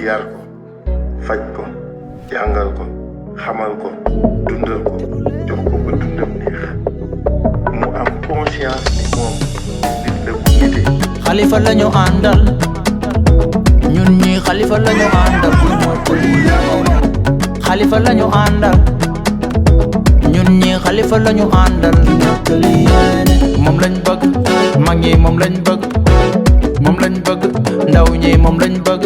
yar ko faj ko jàngal ko xamal ko dundal ko jox ko ba dundam neex mu am conscience ni moom nit la bu nite. Xalifa lañu àndal ñun ñi Xalifa lañu àndal bu mottali Xalifa lañu àndal ñun ñi Xalifa lañu àndal mottali moom lañ bëgg mag ñi moom lañ bëgg moom lañ bëgg ndaw ñi moom lañ bëgg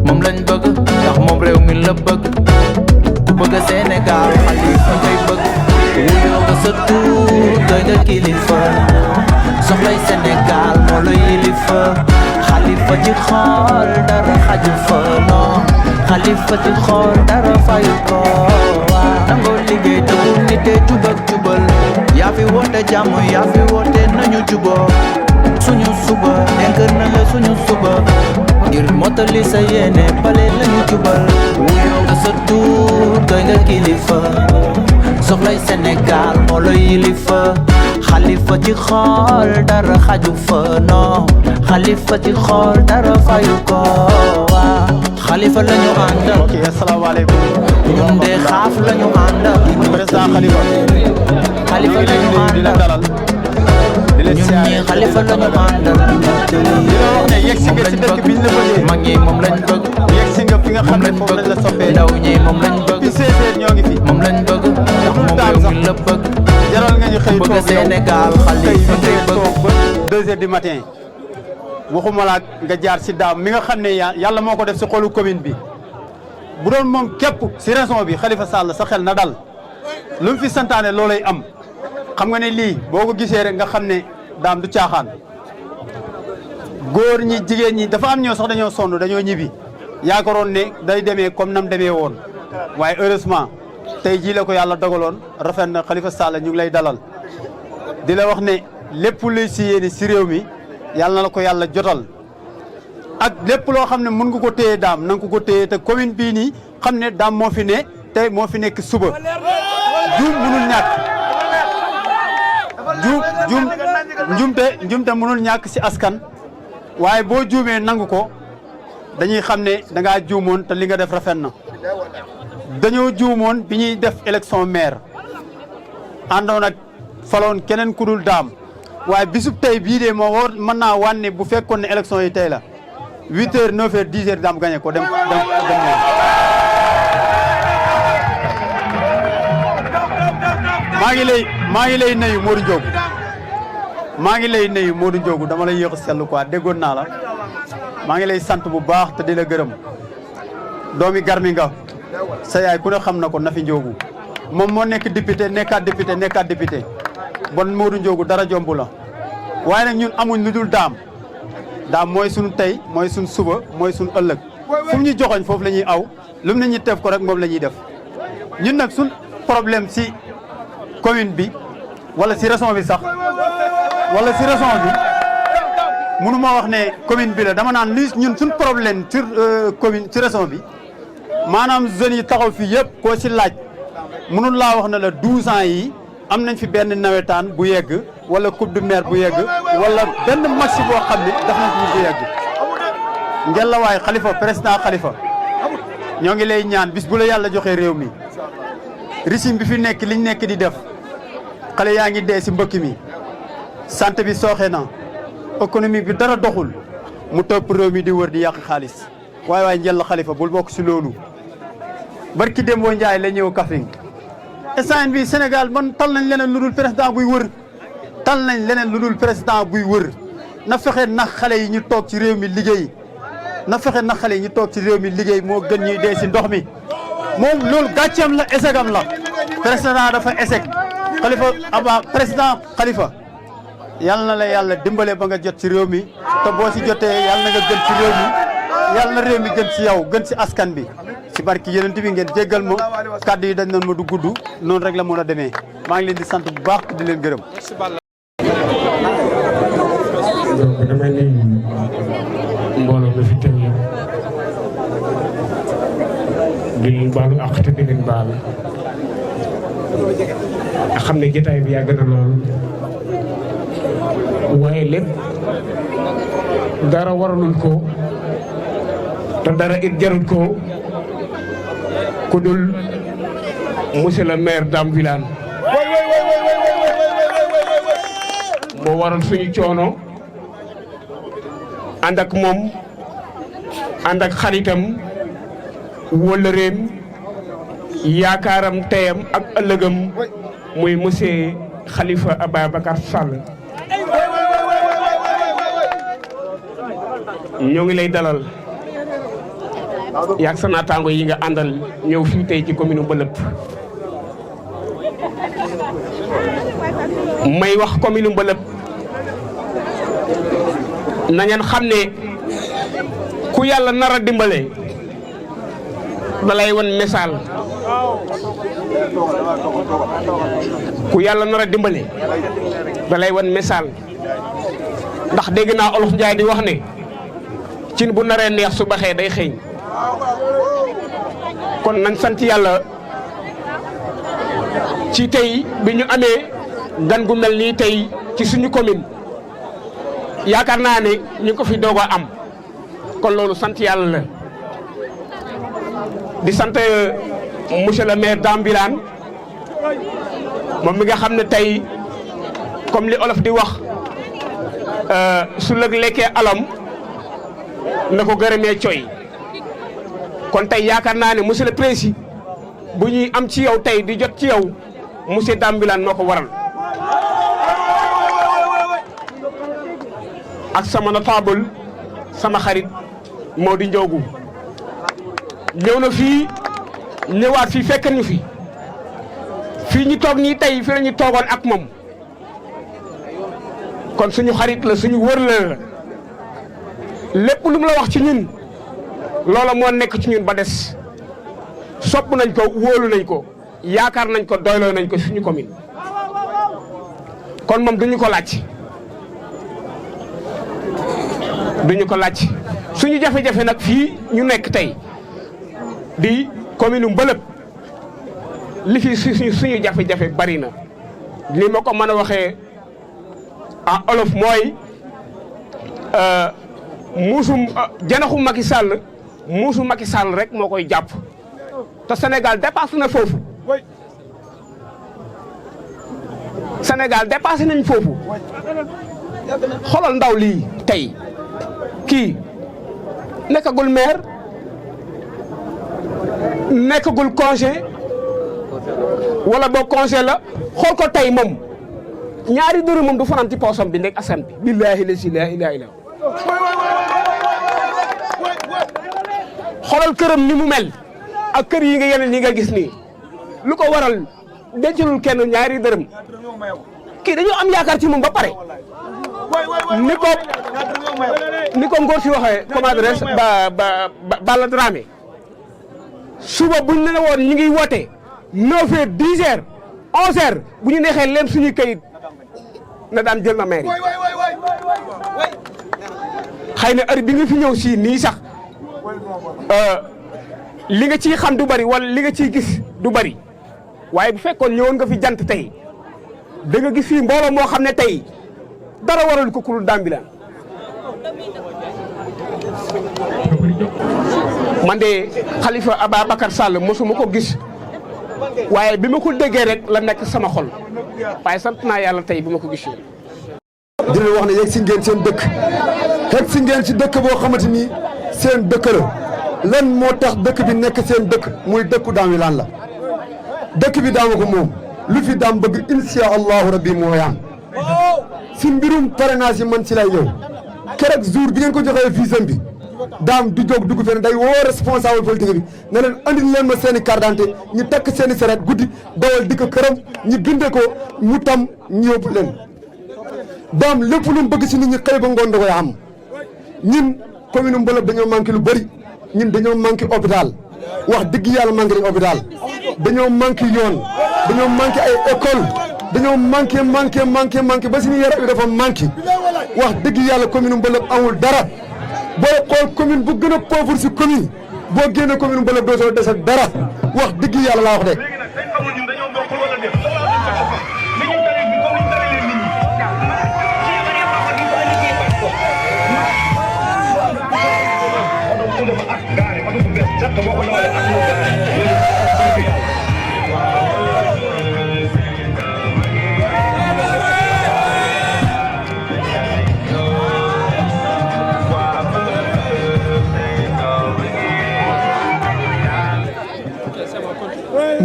moom lañ bëgg ndax moom réew mi la bëgg ku bëgg Sénégal Xalifa ngay bëgg wuyoo nga sa tur doy nga kilifa soxlay Sénégal moo la yilifa Xalifa ci xool dara xaju fa non Xalifa ci xool dara fayu ko waa nangoo liggéey te bu nite jubak jubal yaa fi woote jàmm yaa fi woote nañu juboo suñu suba dénk na la suñu suba ngir mottali sa yéene bale lañu jubal wuyoo nga sa tur doy nga kilifa soxlay Sénégal moo la yilifa Xalifa ci xool dara xaju fa non Xalifa ci xool dara fayu ko waa Xalifa lañu àndal ok asalaamaaleykum ñun de xaaf lañu àndal président Xalifa lañu di la àndal dalal di la ñun ñi Xalifa lañu àndal di la wax ne yegg si nga si dëkk bi ñu la bëggee mag ñi moom lañ bëgg yegg si nga fi nga xam moom ne lañ foofu lañ la bëgg soppee ndaw ñi moom lañ bëgg bi 16h ñoo ngi fi moom lañ bëgg ndax moom réew mi la bëgg jaral nga ñu xëy bëgg toog Sénégal Xalifa ngay bëgg toog ba 2h du matin waxuma la nga jaar si daam mi nga xam ne yàlla moo ko def si xolu commune bi bu doon moom képp si raison bi Khalifa Sall sa xel na dal lu mu fi santaane loolay am xam nga ne lii boo ko gisee rek nga xam ne daam du caaxaan góor ñi jigéen ñi dafa am ñoo sax dañoo sonn dañoo ñibbi yaakaaroon ne day demee comme nam demee woon waaye heureusement tey jii la ko yàlla dogaloon rafet na Khalifa Sall ñu ngi lay dalal di la wax ne lépp luy si yéene si réew mi yàlla na la ko yàlla jotal ak lépp loo xam ne mën nga ko téye daam na nga ko téye te commune bii nii xam ne daam moo fi ne tey moo fi nekk suba juum mënul ñàkk njumte mënul ñàkk si askan waaye boo juumee nangu ko dañuy xam ne da ngaa juumoon te li nga def rafet na dañoo juumoon bi ñuy def élection maire àndoon ak faloon keneen ku dul daam waaye bisub tey bii de moo war mën naa wànne bu fekkoon ne élection yi tey la 8h 9h 10h daam gagné ko dem maa ngi lay nuyu Modou Ndiogou maa ngi lay nuyu Modou Ndiogou dama lay yéex a seetlu quoi déggoon naa la maa ngi lay sant bu baax te di la gërëm doomi garmi nga sa yaay ku ne xam na ko Nafi Ndiogou moom moo nekk député nekkaat député bon Modou Ndiogou dara jombu la waaye nag ñun amuñ lu dul daam mooy suñu tey mooy suñu suba mooy suñu ëllëg fu mu ñu joxoñ foofu la ñuy aw lu mu ne ñu teef ko rek moom la ñuy def ñun nag suñ problème si commune bi wala si région bi sax wala si région bi mënu ma wax ne commune bi la dama naan li ñun suñ problème sur commune si région bi maanaam jeunes yi taxaw fii yëpp koo si laaj mënul laa wax ne la 12 ans yi am nañ fi benn nawetaan bu yegg wala coupe du maire bu yegg wala benn match boo xam ne daf nañ fi bu yegg ngeen la waay Khalifa président Khalifa ñoo ngi lay ñaan bis bu la yàlla joxee réew mi régime bi fi nekk liñ nekk di def xale yaa ngi dee si mbëkk mi santé bi sooxe na économique bi dara doxul mu topp réew mi di wër di yàq xaalis waaye njël Khalifa bul bokk si loolu barki Dembo Ndiaye la ñëw Kaffrine instant bi Sénégal man tal nañ leneen lu dul président buy wër na fexe na xale yi ñu toog ci réew mi liggéey moo gën ñuy dee si ndox mi moom loolu gàcceem la échec am la président dafa échec président Khalifa yàlla na la yàlla dimbale ba nga jot ci réew mi te boo si jotee yàlla na nga gën ci réew mi yàlla na réew mi gën ci yow gën ci askan bi si barki yeneen bi ngeen jéggal ma kàddu yi dañ doon ma du gudd noonu rek la mën a demee maa ngi leen di sant bu baax di leen gërëm. donc damay nuyu mbooloo mi fi teew yëpp di leen baalu àq te di leen baal nga xam ne jotaay bi yàgg na lool waaye lépp dara waraloon ko te dara it jarul ko ku dul monsieur le maire Dame Wilane moo waral suñu coono ànd ak moom ànd ak xaritam wóllëreem yaakaaram teyam ak ëllëgam muy monsieur Khalifa Ababacar Sall ñoo ngi lay dalal yaag sa naataango yi nga àndal ñëw fii tey ci commune Mbëlëp may wax commune Mbëlëp na ngeen xam ne ku yàlla nar a dimbale da lay wan misaal ku yàlla nar a dimbale da lay wan misaal ndax dégg naa Olof Njaay di wax ne cin bu naree neex su baxee day xeeñ kon nañ sant yàlla ci tey bi ñu amee gan gu mel nii tey ci suñu commune yaakaar naa ne ñu ko fi doog a am kon loolu sant yàlla la di sant monsieur le maire Dame Wilane moom mi nga xam ne tey comme li olof di wax su lëg lekkee alam na ko gërëmee coy kon tey yaakaar naa ne monsieur le président bu ñuy am ci yow tey di jot ci yow monsieur Dame Wilane moo ko waral ak sama notable sama xarit moo di Njoogu ñëw na fii ñëwaat fii fekk ñu fi fii ñu toog nii tey fi la ñu toogoon ak moom kon suñu xarit la suñu wër la lépp lu mu la wax ci ñun loola moo nekk ci ñun ba des sopp nañ ko wóolu nañ ko yaakaar nañ ko doyloo nañ ko suñu commune kon moom duñu ko laaj suñu jafe-jafe nag fii ñu nekk tey di commune Mbëlëp li fi suñu jafe-jafe bari na li ma ko mën a waxee en olof mooy muusum janaxu Macky Sall muusu Macky Sall rek moo koy jàpp te Sénégal dépassé na foofu Sénégal dépassé nañ foofu xoolal ndaw lii tey kii nekkagul maire nekkagul congé wala boo congé la xool ko tey moom ñaari dërëm moom du fanaan ci poosam bi nekk askan bi billaahi la si laa ilaaha illa xoolal këram ni mu mel ak kër yi nga yeneen yi nga gis nii lu ko waral dencalul kenn ñaari dërëm kii dañoo am yaakaar ci moom ba pare ni ko ngóor si waxee comment adresse Balla Dramé suba buñ ne woon ñu ngi woote 9h 10h 11h bu ñu neexee leen suñuy kayit na daan jël na maire yi xëy na heure bi nga fi ñëw si nii sax li nga ciy xam du bari wala li nga ciy gis du bari waaye bu fekkoon ñëwoon nga fi jant tey da nga gis fii mbooloo moo xam ne tey dara waral ko kulul Dame Wilane man de Khalifa Ababacar Sall mosuma ko gis waaye bi ma ko déggee rek la nekk sama xol waaye sant naa yàlla tey bi ma ko gisee. di leen wax ne yegg si ngeen seen dëkk yegg si ngeen si dëkk boo xamante ni seen dëkk la lan moo tax dëkk bi nekk seen dëkk muy dëkku Dame Wilane la dëkk bi daama ko moom lu fi daam bëgg insha allahu rabbi mooy am si mbirum parrainage yi man si lay yow keroog jour bi ngeen ko joxee visam bi daam du jóg dugg fenn day woo responsable politique bi ne leen andil leen ma seen i carte d'identité ñu takk seen i saret guddi dawal di ko këram ñu binde ko mu tam ñu yóbbu leen daam lépp lu mu bëgg si nit ñi xëy ba ngoon da koy am ñun commune Mbëlëp dañoo manqué lu bëri ñun dañoo manqué hôpital wax dëgg yàlla manqué nañ hôpital dañoo manqué yoon dañoo manqué ay école dañoo manqué ba suñu yaram yi dafa manqué wax dëgg yàlla commune Mbëlëp amul dara booy xool commune bu gën a pauvre si commune boo génnee commune Mbëlëp dootoo des ak dara wax dëgg yàlla laa wax de.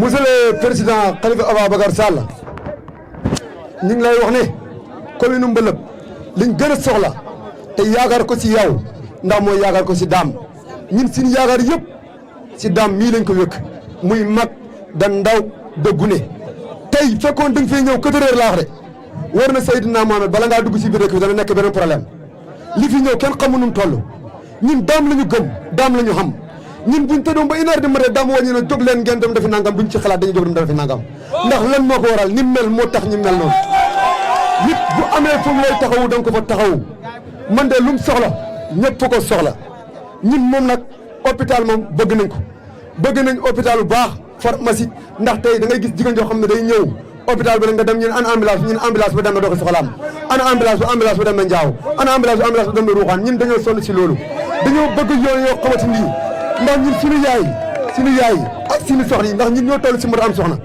monsieur le président Khalifa Ababacar Sall ñu ngi lay wax ne commune Mbëlëb liñ gën a soxla te yaakaar ko si yow ndax mooy yaakaar ko si daam ñun suñu yaakaar yëpp si daam mii lañ ko wékk muy mag da ndaw da gune tey fekkoon da nga fay ñëw 4 heures laa wax de war na Seydina Mohamed bala ngaa dugg si biir dëkk bi dana nekk beneen problème li fi ñëw kenn xamu nu mu toll ñun daam la ñu gëm daam la ñu xam ñun buñ tëddoon ba 1 heure du matin daam wàññi na jóg leen ngeen dem defi nangam buñ ci xalaat dañuy jóg dem defi nangam ndax lan moo ko waral ni mel moo tax ñu mel noonu nit bu amee fu mu lay taxawu da nga ko fa taxawu man de lu mu soxla ñëpp ko soxla ñun moom nag hôpital moom bëgg nañ ko bëgg nañ hôpital bu baax pharmacie ndax tey da ngay gis jigéen joo xam ne day ñëw hôpital bi nga dem ñun ana ambulance ñun ambulance ba dem na doxi soxlaam ana ambulance ba dem na njaaw ana ambulance ba dem na ruuxaan ñun dañoo sonn si loolu dañoo bëgg yoon yoo xamante nii ndax ñun suñu yaay ak suñu soxna yi ndax ñun ñoo toll si mën a am soxna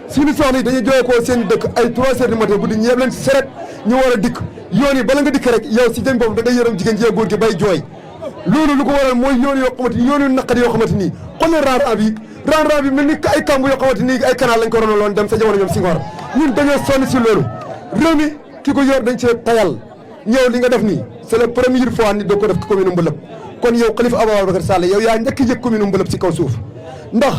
suñu soxna yi dañuy jógee koo seen dëkk ay 3 heures du matin guddi ñeeb leen si seret ñu war a dikk yoon yi bala nga dikk rek yow si jëm boobu da ngay yërëm jigéen jee góor gi bay jooy loolu lu ko waral mooy yoon yoo xamante ni yoon yu naqari yoo xamante nii xoolal rang bi mel ni ay kamb yoo xamante ni ay canal lañ ko ronaloon dem sa jamono ñoom si ngor ñun dañoo sonn si loolu réew mi ki ko yor dañ see tayal ñëw li nga def nii c'est la première fois nit doo ko def commune Mbëlëb kon yow Khalifa Ababacar Sall yow yaa njëkk yëg commune Mbëlëb si kaw suuf ndax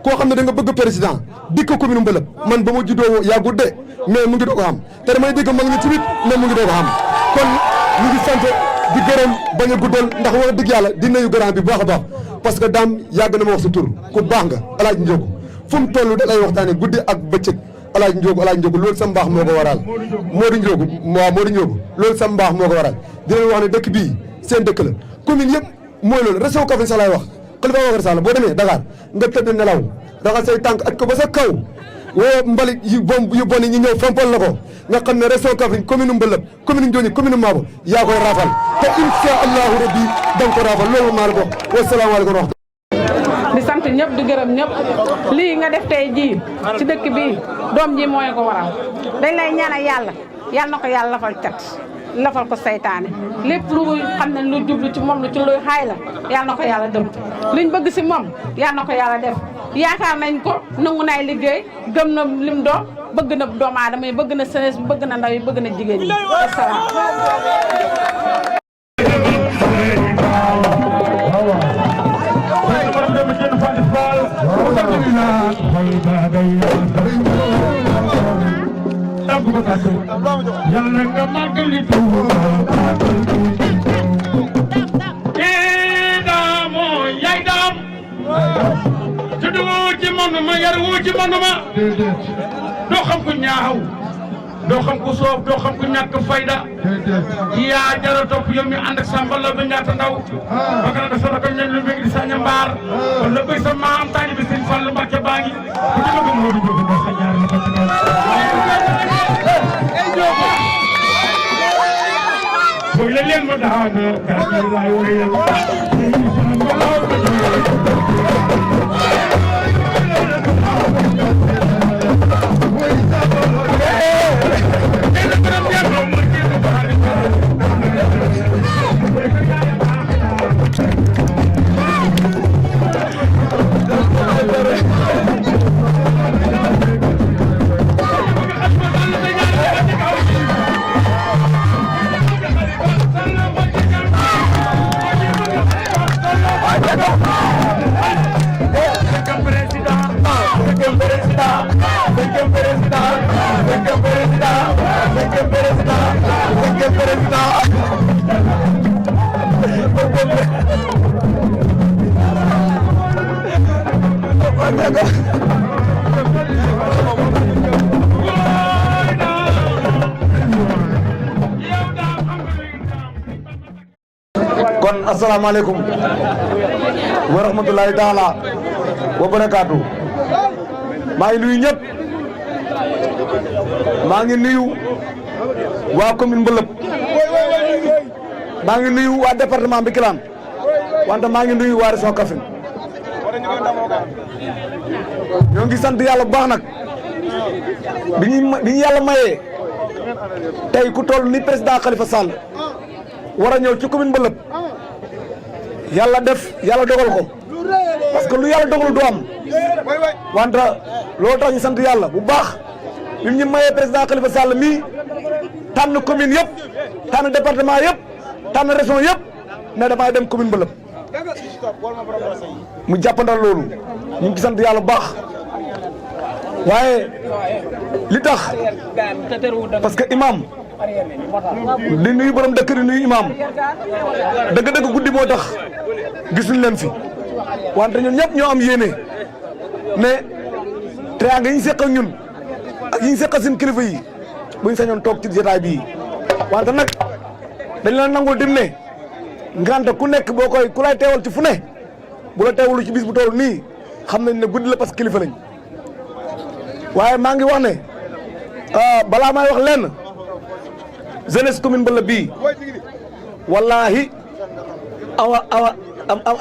koo xam ne da nga bëgg président dikk commune Mbëlëb man ba ma juddoo yàggut de mais mu ngi doog a xam te damay dégg mag ñi tamit mais mu ngi doog a xam kon ñu ngi sant di gërëm bañ a guddal ndax wax dëgg yàlla di nuyu grand bi bu baax a baax parce que daam yàgg na ma wax sa tur ku baax nga alaaj Njóogu fu mu toll da lay waxtaane guddi ak bëccëg alaaj Njóogu loolu sa mbaax moo ko waral Modou Njóogu loolu sa mbaax moo ko waral di leen wax ne dëkk bii seen dëkk la commune yëpp mooy loolu région Kaffrine sax laay wax Khalifa Ababacar Sall boo demee Dakar nga tëdd nelaw raxas say tànk aj ko ba sa kaw woo mbalit yu bon yi ñu ñëw fompal la ko nga xam ne région Kaffrine commune Mbëlëb commune Ndiogni commune Mabo yaa koy raafal te insha allahu rabbi da nga ko raafal loolu maa la ko wax wasalaamaaleykum wa rahmatulah. di sant ñëpp di gërëm ñëpp lii nga def tey jii ci dëkk bii doom ji mooy ko waral dañ lay ñaanal yàlla na ko yàlla lafal cat lafal ko saytaane lépp lu xam ne lu jublu ci moom lu ci luy xaay la yàlla na ko yàlla dëmt luñ bëgg si moom yàlla na ko yàlla def yaakaar nañ ko nangu naay liggéey gëm na lim doon bëgg na doomu aadama yi bëgg na jeunesse bëgg na ndaw yi bëgg na jigéen ñi wasalaam. yàlla nga màggali Tuuba daamoo yaay daam juddu ci manuma yar wu ci manuma doo xam ku ñaaw doo xam ku soof doo xam ku ñàkk fayda yaa jara topp yow mi ànd ak sambala ba ñaata ndaw ba nga da sona ko ñen lu mbégi di saña mbaar kon la bëgg sa maam taani bi Sëñ Fallu Mbàkke baa ngi ku ci bëgg moo di jóg ba sa ñaar la ko ci boy la leen ma daana ka lay wéyal kon asalaamaaleykum wa rahmatulahi taala wa barakaatu maa ngi nuyu ñëpp maa ngi nuyu waa commune Mbëlëb maa ngi nuyu waa département Birkelane wante maa ngi nuyu waa région Kaffrine ñoo ngi sant yàlla bu baax nag bi ñu yàlla mayee tey ku toll ni président Khalifa Sall war a ñëw ci commune Mbëlëb yàlla dogal ko parce que lu yàlla dogal du am wante loolu tax ñu sant yàlla bu baax bi ñu mayee président Khalifa Sall mii tànn commune yëpp tànn département yëpp tànn région yëpp ne damay dem commune Mbëlëb mu jàppandal loolu ñu ngi ci sant yàlla bu baax waaye li tax parce que imam di nuyu borom dëkk di nuyu imam dëgg-dëgg guddi moo tax gisuñ leen fi wante ñun ñëpp ñoo am yéene ne teraanga yi ñu seq ak ñun ak yi ñu seq ak seen kilifa yi buñ sañoon toog ci jotaay bii wante nag dañ la nangul dim ne ngante ku nekk boo koy ku lay teewal ci fu ne bu la teewalu ci bis bu toll nii xam nañ ne guddi la parce que kilifa lañ waaye maa ngi wax ne balaa may wax lenn jeunesse commune Mbëlëb bii wallahi awa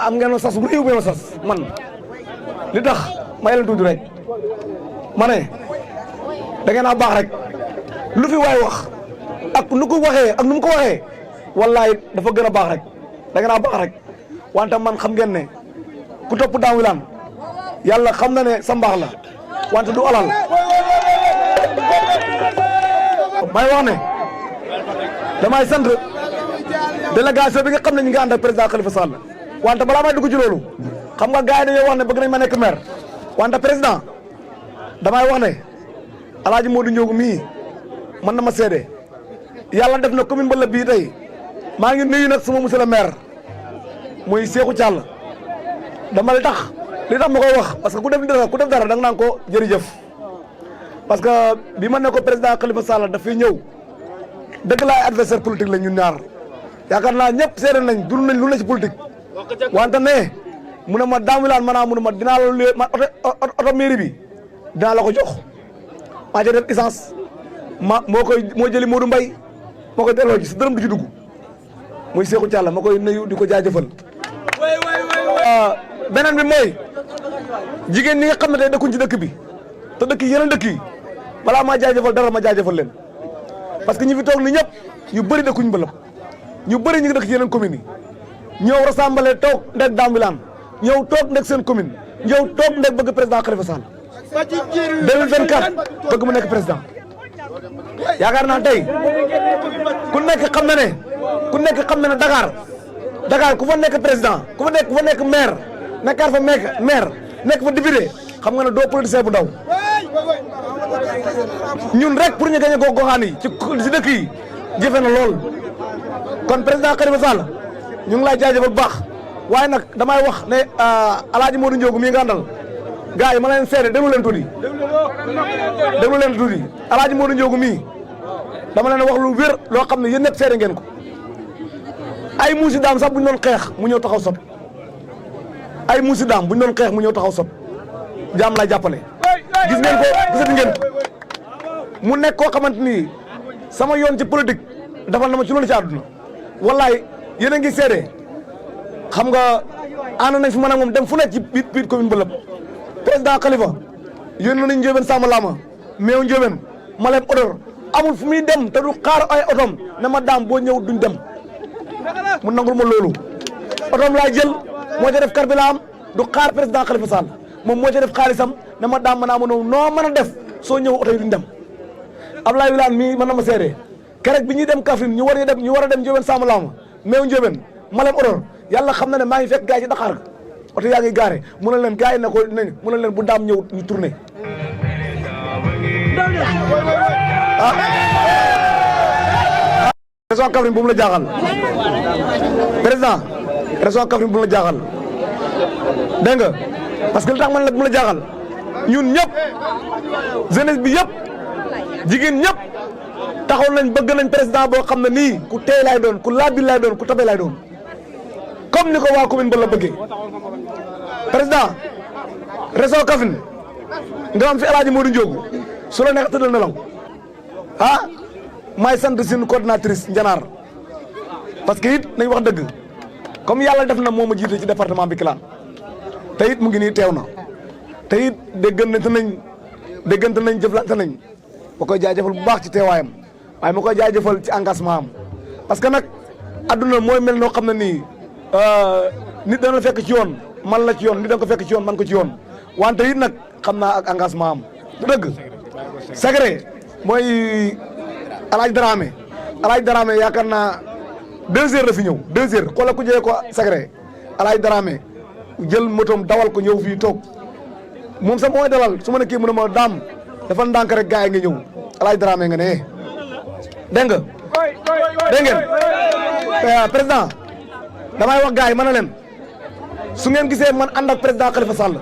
am ngeen ma sas bu réew ma sas man li tax may leen tuuti rek ma ne da ngeen a baax rek lu fi waay wax ak nu ko waxee ak nu mu ko waxee wallahi dafa gën a baax rek da ngeen a baax rek wante man xam ngeen ne ku topp Dame Wilane yàlla xam na ne sa mbaax la wante du alal may wax ne damay sant délégation bi nga xam ne ñu ngi ànd ak président Khalifa Sall wante balaa may dugg ci loolu xam nga gars yi dañoo wax ne bëgg nañ ma nekk maire wante président damay wax ne Alaaji Modou Ndiogou mii mën na ma seede yàlla def na commune Mbëlëb bii tey maa ngi nuyu nag sama monsieur le maire muy Cheikhou Thiall dama li tax ma koy wax parce que ku def dara da nga naan ko jërëjëf parce que bi ma ne ko président Khalifa Sall dafay ñëw dëgg laay adversaire politique la ñun ñaar yaakaar naa ñëpp seede nañ dund nañ lu ne ci politique wante ne mu ne ma Dame Wilane maanaam mu ne ma dinaa la luye ma oto mairie bi dinaa la ko jox maa ca def essence moo jëli Modou Mbaye moo koy delloo ci sa dërëm du ci dugg muy Cheikhou Thiall ma koy nuyu di ko jaajëfal beneen bi mooy jigéen ñi nga xam ne tey dëkkuñ ci dëkk bi te dëkk yi yeneen dëkk yi balaa maa jaajëfal dara ma jaajëfal leen parce que ñi fi toog ni ñëpp ñu bëri dëkkuñ Mbëlëb ñu bëri ñu ngi dëkk ci yeneen communes yi ñëw rassemblé toog ndeg Dame Wilane ñëw toog ndeg seen commune ñëw toog ndeg bëgg président Khalifa Sall 2024 bëgg mu nekk président yaakaar naa tey ku nekk xam na ne Dakar ku fa nekk président ku fa nekk maire nekkaat fa maire nekk fa député xam nga ne doo politicien bu ndaw ñun rek pour ñu gagné gox-goxaan yi ci dëkk yi jëfe na lool kon président Khalifa Sall ñu ngi lay jaajëfal bu baax waaye nag damay wax ne Alaaji Modou Ndiogou mii nga àndal gars yi ma leen seede déglu leen tuuti Alaaji Modou Ndiogou mii dama leen wax lu wér loo xam ne yéen ñëpp seede ngeen ko ay muusi daam sax bu ñu doon xeex mu ñëw taxaw sot ay muusi daam bu ñu doon xeex mu ñëw taxaw sot jaam lay jàppale gis ngeen ko gisati ngeen ko mu nekk koo xamante ni sama yoon ci politique defal na ma ci loolu ci àdduna wallaay yéen a ngi seede xam nga ànd nañ fi man ak moom dem fu nekk ci biir commune Mbëlëb président Khalifa yónni nañ Ndiobène Samba Lama meew Ndiobène Malem Odor amul fu muy dem te du xaar ay otom ne ma daam boo ñëw duñ dem mu nangul ma loolu otom laa jël moo ca def carburant du xaar président Khalifa Sall moom moo ca def xaalisam ne ma daam noo mën a def soo ñëw oto yi duñ dem Abdoulaye Wilane mii mën na ma seede keroog bi ñuy dem Kaffrine ñu war a dem Ndiobène Samba Lama meew Ndiobène Malem Odor yàlla xam na ne maa ngi fekk gars yi ci Dakar ga oto yaa ngi gaare mu ne leen gars yi ne ko mu ne leen bu daam ñëw ñu tourné région Kaffrine bu mu la jaaxal président région Kaffrine bu mu la jaaxal dégg nga parce que li tax man la bu mu la jaaxal ñun ñëpp jeunesse bi yëpp jigéen ñëpp taxaw nañ bëgg nañ président boo xam ne nii ku teey lay doon ku laabil lay doon ku tabe lay doon comme ni ko waa commune ba la bëggee président région Kaffrine nga am fi El Hadj Modou Ndiogou su la neex tëddal nelaw may sant suñu coordinatrice Njanaar parce que it nañ wax dëgg comme yàlla def na moo ma jiite ci département bi Kilaan te it mu ngi nii teew na te it déggante nañ jëflante nañ ma koy jaajëfal bu baax ci teewaayam waaye ma koy jaajëfal ci engagement am parce que nag adduna mooy mel noo xam ne nii nit dana la fekk ci yoon man la ci yoon nit dana ko fekk ci yoon man ko ci yoon wante it nag xam naa ak engagement am du dëgg Sacré mooy Alaaj Dramé yaakaar naa 2 heures la fi ñëw 2 heures xoolal ku jëlee ko Sacré Alaaj Dramé jël motom dawal ko ñëw fii toog moom sax mooy dalal su ma ne kii mu ne ma daam dafa ndànk rek gars yi nga ñëw Alaaj Dramé nga ne dégg nga dégg ngeen président damay wax gars yi ma ne leen su ngeen gisee man ànd ak président Khalifa Sall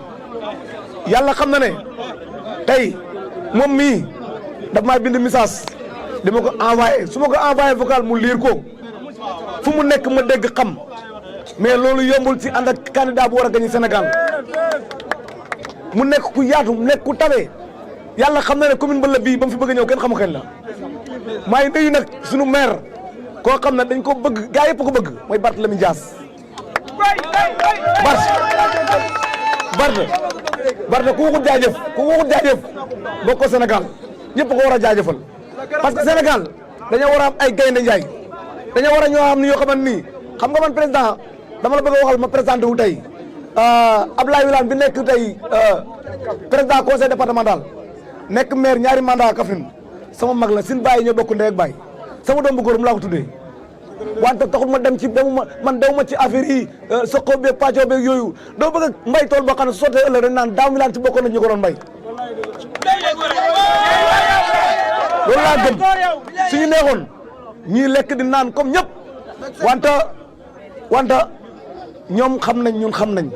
yàlla xam na ne tey moom mii daf may bind message di ma ko envoyé su ma ko envoyé vocal mu liir ko fu mu nekk ma dégg xam mais loolu yombul ci ànd ak candidat bu war a gagné Sénégal mu nekk ku yaatu mu nekk ku tabe yàlla xam na ne commune Mbëlla bii ba mu fi bëgg a ñëw kenn xamu kañ la maa ngi nuyu nag sunu maire koo xam ne dañ ko bëgg gaa yëpp ko bëgg mooy Barthélémy Dias Barth ku waxul jaajëf bokk ko Sénégal ñëpp ko war a jaajëfal parce que Sénégal dañoo war a am ay gaynde njaay dañoo war a ñoo xam ni yoo xamante ni xam nga man président dama la bëgg a waxal ma présenté wu tey Abdoulaye Wilane bi nekk tey président conseil départemental nekk maire ñaari mandat Kaffrine sama mag la sin bàyyi ñoo bokk ndey ak baay sama doom bu góor mu laa ko tuddee wante taxul ma dem ci man dew ma ci affaire yi soqoo beeg pàccoo beeg yooyu doo bëgg a mbay tool boo xam ne su sottee ëllëg dañ naan Dame Wilane ci bokkoon na ñu ko doon mbay loolu laa gëm suñu neexoon ñii lekk di naan comme ñëpp wante ñoom xam nañ ñun xam nañ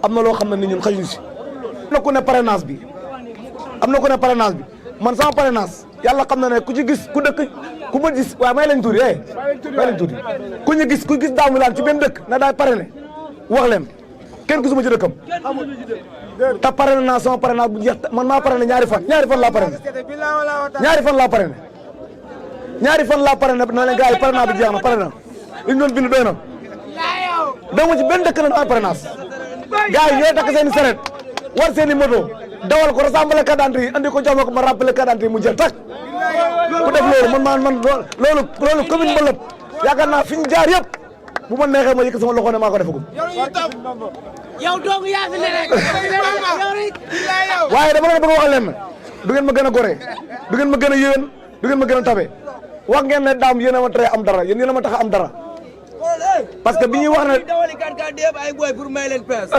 am na loo xam ne ni ñun xajuñ si am na ku ne parrainage bi man sama parrainage yàlla xam na ne ku ci gis ku dëkk ku ma gis waaye may lañ tuuti ku ñu gis Dame Wilane ci benn dëkk na daay parrainé wax leen kenn gisuma ci dëkkam te parrainé naa sama parrainage bu jeex man maa parrainé ñaari fan laa parrainé na leen gars yi parrainage bi jeex na parrainé li ñu doon bind doy na dama ci benn dëkk na damay parrainage gars yi ñooy takk seen i saret war seen i moto dawal ko rassemblé carte d'identité yi andi ko jox ma ko ma rappelé carte d'identité yi mu jeex tak ku def loolu man loolu commune Mbëlla yaakaar naa fi ñu jaar yëpp bu ma neexee ma yëkk sama loxo ne maa ko defagum. yow dong yaa fi ne rek. waaye dama la bëgg a waxal leen du ngeen ma gën a gore du ngeen ma gën a yéwén du ngeen ma gën a tabe wax ngeen ne Dame yéen a ma tere am dara yéen a ma tax a am dara parce que bi ñuy wax ne. dawali kan déeb ay boy pour may leen pees.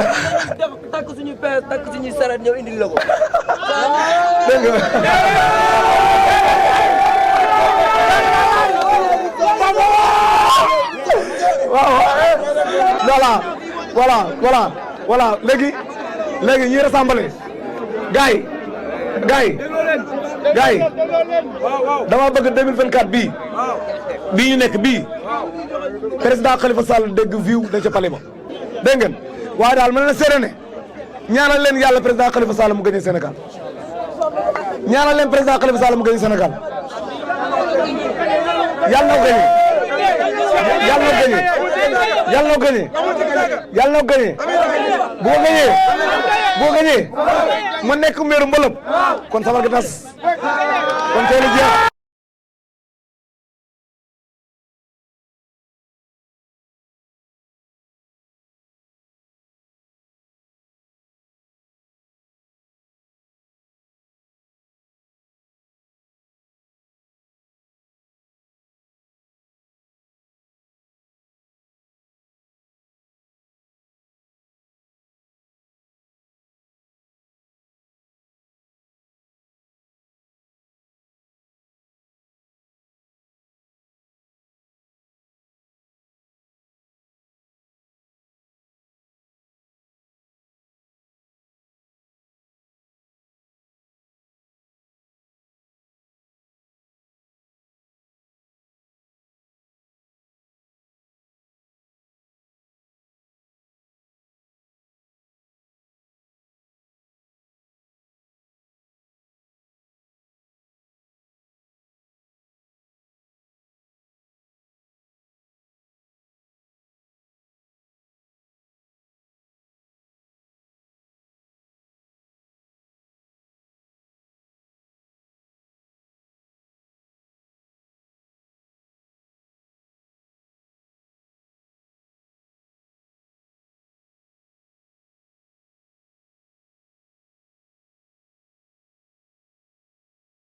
takk suñu pees takk suñu saret ñëw indil la ko. dégg nga. waaw voilà léegi ñuy rassemblé gars yi dama bëgg 2024 bii ñu nekk bii président Khalifa Sall dégg viw da ca pale ba dégg ngeen waaye daal mën na seede ne ñaanal leen yàlla président Khalifa Sall mu gagné Sénégal ñaanal leen président Khalifa Sall mu gagné Sénégal yàlla na gagné bu ko gagné ma nekk meeru Mbëlëb kon sabar gi tas kon teel a jeex